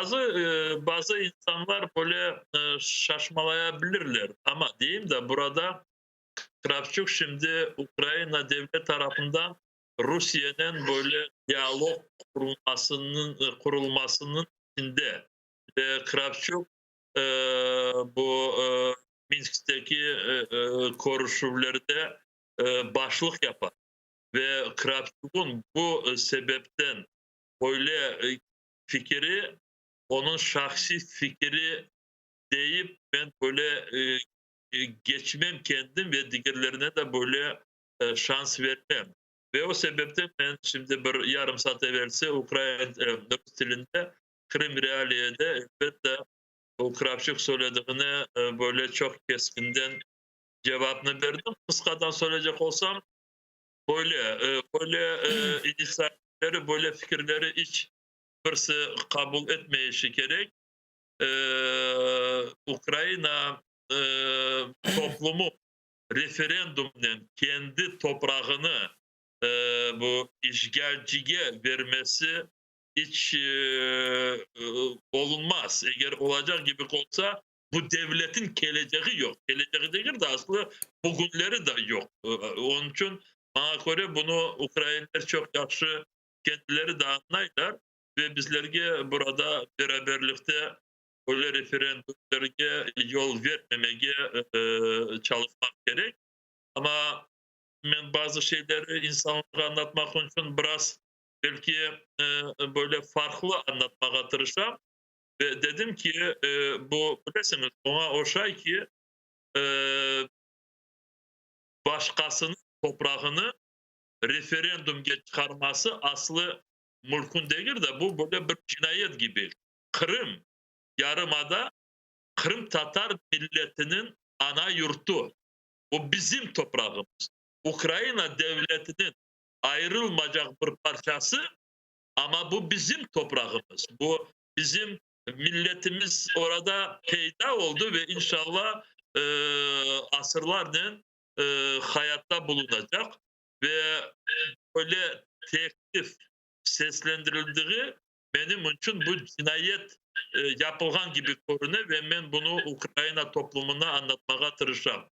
Bazı bazı insanlar böyle şaşmalayabilirler, amma deyim da, burada Kravçuk şimdi Ukraina devlet tarafından Rusiyenen böyle dialog qurulmasınıñ içinde ve Kravçuk bu Minskteki körüşüvlerde başlıq yapa ve Kravçuknıñ bu sebepten böyle fikiri onıñ şahsiy fikiri deyip men böyle geçmem kendim ve digerlerine de böyle şans vermem. Ve o sebepten men şimdi bir yarım saat evelsi ukrain rus tilinde Krım Realiyede elbette o Kravçuk söylediğine böyle çoq keskinden cevapnı berdim. Qısqadan söyleycek olsam, böyle böyle inisiativleri, böyle fikirleri iç birisi qabul etmeyişi kerek. Ukraina toplumu referendumnen kendi toprağını bu işğalcige vermesi iç olunmaz. Eger olacaq kibi olsa, bu devletin kelecegi yoq. Kelecegi degil de, aslı bugünleri de yoq. Onıñ içün, maña köre, bunı ukrainler çoq yahşı kendileri de añlaylar ve bizlerge burada beraberlikte böyle referendumlerge yol vermemege çalışmaq kerek. Amma men bazı şeyleri insanlarğa añlatmaq içün biraz belki böyle farqlı añlatmağa tırışam. Ve dedim ki, bu, bilesiñiz, oña oşay ki, başqasınıñ toprağını referendumge çıqarması aslı mümkün degil de, bu böyle bir cinayet kibi. Qırım yarımada qırımtatar milletiniñ ana yurtu. Bu bizim toprağımız. Ukraina devletiniñ ayırılmaycaq bir parçası, amma bu bizim toprağımız. Bu bizim milletimiz orada peyda oldı ve inşallah asırlarnen hayatta bulunacaq ve böyle teklif seslendirildiği benim içün bu cinayet yapılğan kibi körüne ve men bunı Ukraina toplumına añlatmağa tırışam.